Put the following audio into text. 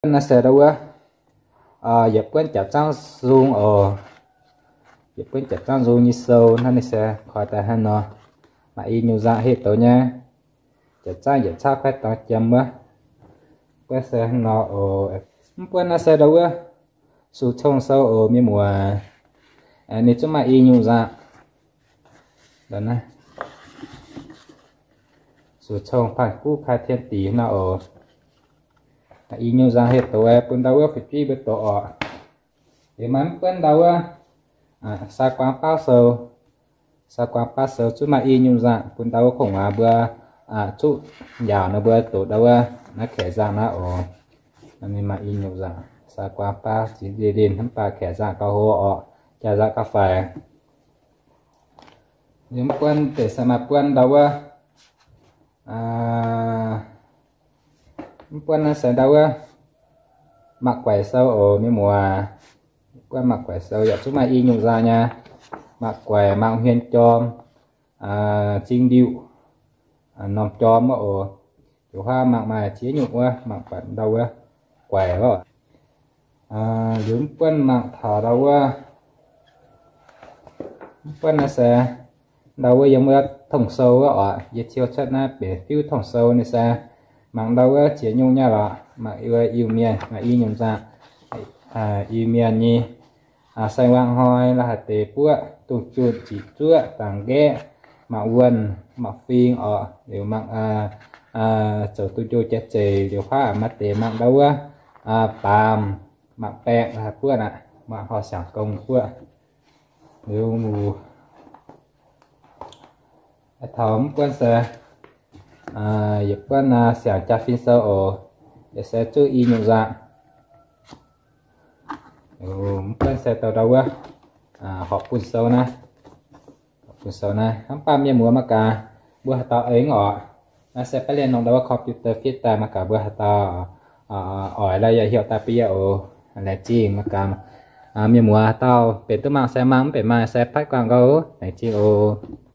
Naaiv se ndau wuov, yietc buonv jaax zaangv nzung oc. Yietc buonv jaax zaangv nzung nyei sou naaiv ninh se koi daaih hnangv nor. Maaih i nyungc nzangc heh douz nyei. Jaax zaangv yietc caqv paaiv dorngx jiem wuov. Buonv se hnangv nor oc. Mv buonv naaiv se ndau wuov, suc cong sou oc mienh muoz. Ninh zungv maaih i nyungc nzangc. Suc cong panh guv kai tien dic nor oc. I nyungc nzangc heh douz bun ndau wuov fu'jueiv mbuo doqc oc. Liuz maaih mv buonv ndau wuov, saa guaang baav sou. Saa guaang baav sou zungv maaih i nyungc nzangc bun ndau wuov kungx muangx mbuo zuqv njaaux nor mbuo doqc ndau wuov naaiv kaeqv nzangc naaiv oc. Ninh maaih i nyungc nzangc, saa guaang baav ziex lin, mv baac kaeqv nzangc gauh hlo oc, jaax nzangc gauh faix. Liuz mv buonv deix se maaih buonv ndau wuov, mv buonv naaiv se ndau wuov, mangc guaix sou oc mienh muoz. Buonv mangc guaix sou yaac zungv maaih i nyungc nzangc nyei. Mangc guaix, mangc hmien jorm, zing ndiuh, norm jorm wuov oc. Liuz huaav mangc maaih ziex nyungc wuov, mangc buatc ndau wuov guaix wuov. Liuz mv buonv mangc taux ndau wuov, mv buonv naaiv se ndau wuov yiem wuov tong sou wuov oc. Yie ciou cuotv naaiv benx fiuv tong sou ninh se mangc ndau wuov ziex nyungc nyei lorqc. Mangc wuov Iu-Mienh maaih i nyungc nzangc. Iu-Mienh nyei saeng-wangv hnoi, la'haaix deix buoqv, dungz junh, ziqc zuoqv, dangx nqaeqv, mangc wuonh, mangc fing oc. Liuz mangc zoux duqv njoh jaax zeic. Liuz huaav maaih deix mangc ndau wuov baamz, mangc baeqc, la'haaix buoqv aqv, mangc horh siangx gong buoqv. Liuz taux mv buonv se yietc buonv siangx jaa-fin sou oc. Yietc se zuqv i nyungc nzangc. Mv buonv se douh ndau wuov horpc bun sou naaiv. Horpc bun sou naaiv. Hnangv baamh mienh muoz mangc gaax, mbuo haaix dauh aengx oc. Naaiv se baav lienh nongh ndau wuov computer fit daaih mangc gaax mbuo haaix dauh oix lorqc yaac heuc daaih bun yie oc. Laengz zingh mangc gaax. Mienh muoz haaix dauh benx duqv mangc se mangc, mv benx mangc se patv guangc gau. Laengz zingh oc.